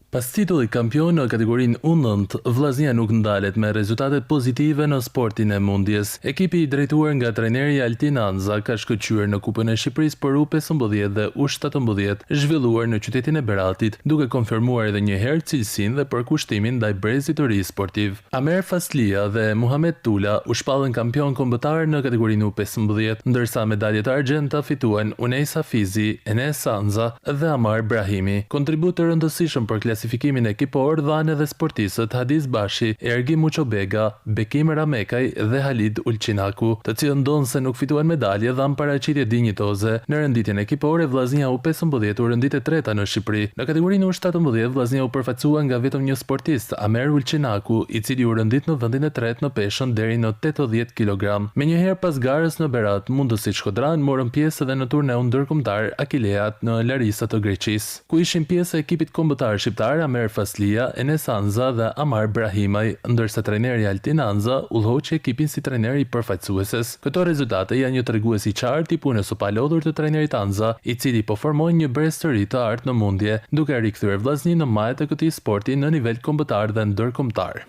Pas titullit kampion në kategorinë U9, Vllaznia nuk ndalet me rezultatet pozitive në sportin e mundjes. Ekipi i drejtuar nga trajneri Altin Anza ka shkëlqyer në Kupën e Shqipërisë për U15 dhe U17, zhvilluar në qytetin e Beratit, duke konfirmuar edhe një herë cilësinë dhe përkushtimin ndaj brezit të ri sportiv. Amer Faslija dhe Muhamet Tula u shpallën kampionë kombëtarë në kategorinë U15, ndërsa medalje të argjendta fituan Unes Hafizi, Enes Anza dhe Amar Brahimi. Kontribut të rëndësishëm për klasifikimin ekipor dhanë edhe sportistët Hadis Bashi, Ergi Muçobega, Bekim Ramekaj dhe Halid Ulqinaku, të cilët ndonëse nuk fituan medalje dhanë paraqitje dinjitoze. Në renditjen ekipore, Vllaznia U15 u rendit e treta në Shqipëri. Në kategorinë U17, Vllaznia u përfaqësua nga vetëm një sportist, Amer Ulqinaku, i cili u rendit në vendin e tretë në peshën deri në 80 kilogram. Menjëherë pas garës në Berat, mundësit shkodranë morën pjesë edhe në turneun ndërkombëtar Akileat në Larisa të Greqisë, ku ishin pjesë e ekipit kombëtar shqiptar Amer Faslija, Enes Anza dhe Amar Brahimaj, ndërsa trajneri Altin Anza udhëhoqi ekipin si trajner i përfaqësueses. Këto rezultate janë një tregues i qartë i punës së palodhur të trajnerit Anza, i cili po formon një brez të ri të artë në mundje, duke e rikthyer Vllazninë në majat e këtij sporti në nivel kombëtar dhe ndërkombëtar.